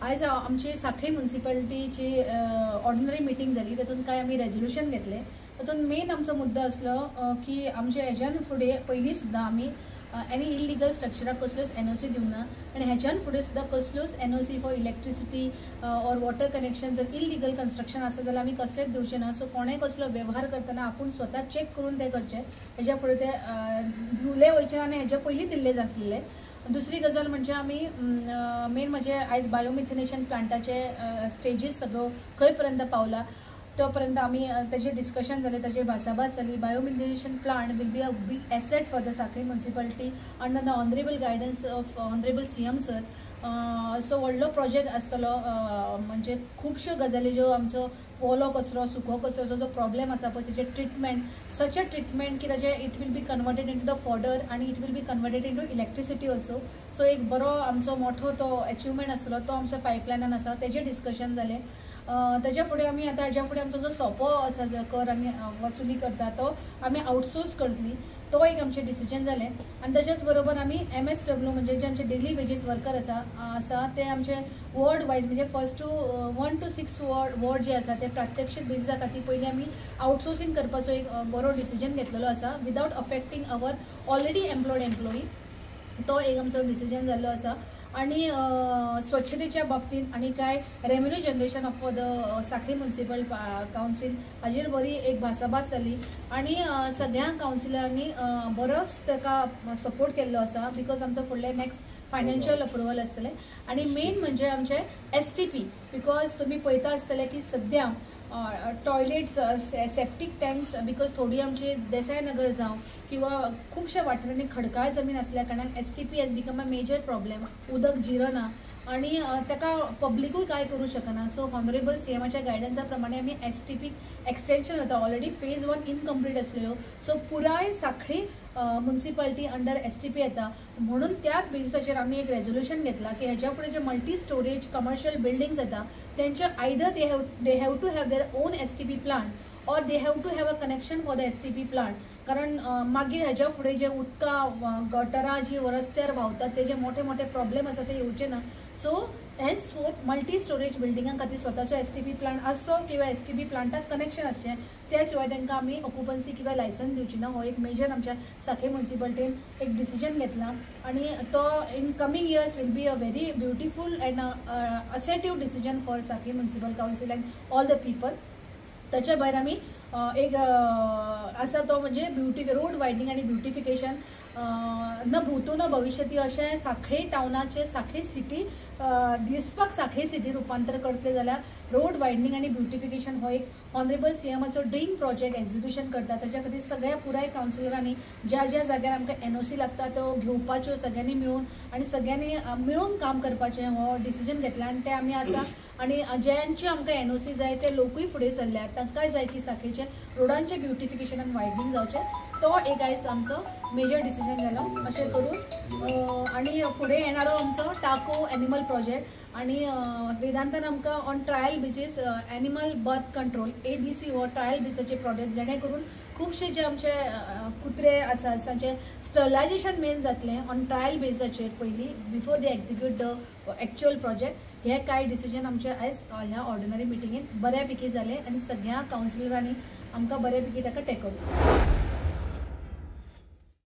आयज आमची साखळी म्युनिसिपालिटीची ऑर्डिनरी मिटींग जाली, तातूंत कांय आमी रेजोल्युशन घेतले. तातूंत मेन आमचो मुद्दो आसलो की आमचे हेज्यान फुडें पयलीं सुद्दां आमी एनी इलिगल स्ट्रक्चराक कसल्योच एनओसी दिवंक ना आनी हेज्यान फुडें सुद्दां कसल्योच NOC for electricity or water connection जर इलिगल कन्स्ट्रक्शन आसा जाल्यार आमी कसलेच दिवचे ना. सो कोणेय कसलो वेव्हार करतना आपूण स्वता चॅक करून ते करचे, हेज्या फुडें ते दिवले वयचे ना आनी हेज्या पयलीं दिल्ले नासलेले. दुसरी गजाल म्हणजे आमी मेन म्हणजे आयज बायोमिथेनेशन प्लांटाचे स्टेजीस सगळ्यो खंय पर्यंत पावला तो पर्यंत आमी ताजेर डिस्कशन जालें, ताजेर भासाभास जाली. Biomethanation plant will be a big asset for the Sanquelim municipality under the honourable guidance of honourable CM sir. So व्हडलो प्रोजेक्ट आसतलो, म्हणजे खुबश्यो गजाली ज्यो आमचो ओलो कचरो सुको कचरोचो जो प्रॉब्लेम आसा पळय तेजें ट्रिटमेंट सच अ ट्रिटमेंट की ताजें it will be converted into the fodder आनी it will be converted into electricity also. So एक बरो आमचो मोठो तो एचिवमेंट आसलो तो आमच्या पायपलायनान आसा, तेजें डिस्कशन जालें. ताज्या फुडें आमी आतां हेज्या फुडें आमचो जो सोपो आसा जो कर आमी वसुली करता तो आमी आउटसोर्स करतली, तो एक आमचें डिसिजन जालें. आनी तशेंच बरोबर आमी MSW म्हणजे जे आमचे डेली वेजीस वर्कर आसा ते आमचे वॉर्ड वायज म्हणजे फर्स्ट टू 1 to 6 ward जे आसा ते प्रात्यक्षिक बेजिसा खातीर पयलीं आमी आउटसोर्सिंग करपाचो एक बरो डिसिजन घेतलेलो आसा without affecting our already employed employee, तो एक आमचो डिसिजन जाल्लो आसा. आनी स्वच्छतेच्या बाबतींत आनी कांय revenue generation of the Sanquelim municipal council हाजेर बरी एक भासाभास जाली आनी सगळ्या कावन्सिलरांनी बरोच ताका सपोर्ट केल्लो आसा because आमचो फुडले नेक्स्ट फायनान्शियल अप्रुवल आसतलें. आनी मेन म्हणजे आमचे STP, because तुमी पळयता आसतले की सद्या टॉयलेट्स सेप्टीक टँक्स because थोडी आमची देसाय नगर जावं किंवा खुबश्या वाठारांनी खडकाळ जमीन आसल्या कारणान STP has become a major problem. उदक जिरना आनी ताका पब्लिकूय कांय करूं शकना. सो ऑनरेबल CMच्या गायडन्सा प्रमाणे आमी STP extension वता, ऑलरेडी फेज 1 इनकम्प्लीट आसलेलो, सो पुराय साखळी म्युनिसिपालिटी अंडर STP येता म्हणून त्या बेजिसाचेर आमी एक रेजोल्युशन घेतला की हेज्या फुडें जे मल्टी स्टोरेज कमर्शियल बिल्डिंग्स येता तेंचे either they have to have their own STP plant or they have to have a connection for the STP plant. कारण मागीर हेज्या फुडें जे उदकां गटरां जी रस्त्यार व्हांवतात तेजे मोठे मोठे प्रॉब्लेम आसा ते येवचे ना. So hence fourth multi storage बिल्डिंगां खातीर स्वताचो STP plant आसचो किंवा STP प्लांटाक कनेक्शन आसचें, त्या शिवाय तांकां आमी ऑक्युपन्सी किंवा लायसन्स दिवची ना. हो एक मेजर आमच्या साखळी म्युनिसिपालिटीन एक डिसिजन घेतला आनी तो in coming years will be a very beautiful and assertive decision for Sanquelim municipal council and all the people. ताच्या भायर आमी एक आसा तो म्हणजे ब्युटी रोड वायडनिंग आनी ब्युटिफिकेशन, न भूतो न भविष्यती अशें साखळी टावनाचे साखळी सिटी दिसपाक साखळी सिटी रुपांतर करतले जाल्यार रोड वायडनिंग आनी ब्युटिफिकेशन हो एक ऑनरेबल CMचो ड्रीम प्रोजेक्ट एक्झिक्युशन करता. ताच्या खातीर सगळ्या पुराय कावन्सिलरांनी ज्या ज्या जाग्यार आमकां NOC लागता त्यो घेवपाच्यो सगळ्यांनी मेळून आनी सगळ्यांनी मेळून काम करपाचें हो डिसिजन घेतला आनी तें आमी आसा. आनी ज्यांची आमकां NOC जाय ते लोकूय फुडें सरल्यात, तांकांय जाय की साखळीचे रोडांचें ब्युटिफिकेशन आनी वायडनिंग जावचें, तो एक आयज आमचो मेजर डिसिजन जालो. अशें करून आनी फुडें येणारो आमचो टाको एनिमल प्रोजेक्ट आनी वेदांतान आमकां on trial basis animal birth control ABC हो ट्रायल बेसिसाचे प्रोजेक्ट जेणे करून खुबशे जे आमचे कुत्रे आसात तांचे स्टरलायजेशन मेन जातलें ऑन ट्रायल बेसिसाचेर पयलीं before they execute the actual project. हे कांय डिसिजन आमचे आयज ह्या ऑर्डिनरी मिटिंगेन बऱ्या पैकी जाले आनी सगळ्या कावन्सिलरांनी आमकां बऱ्या पैकी ताका टेको दिलो.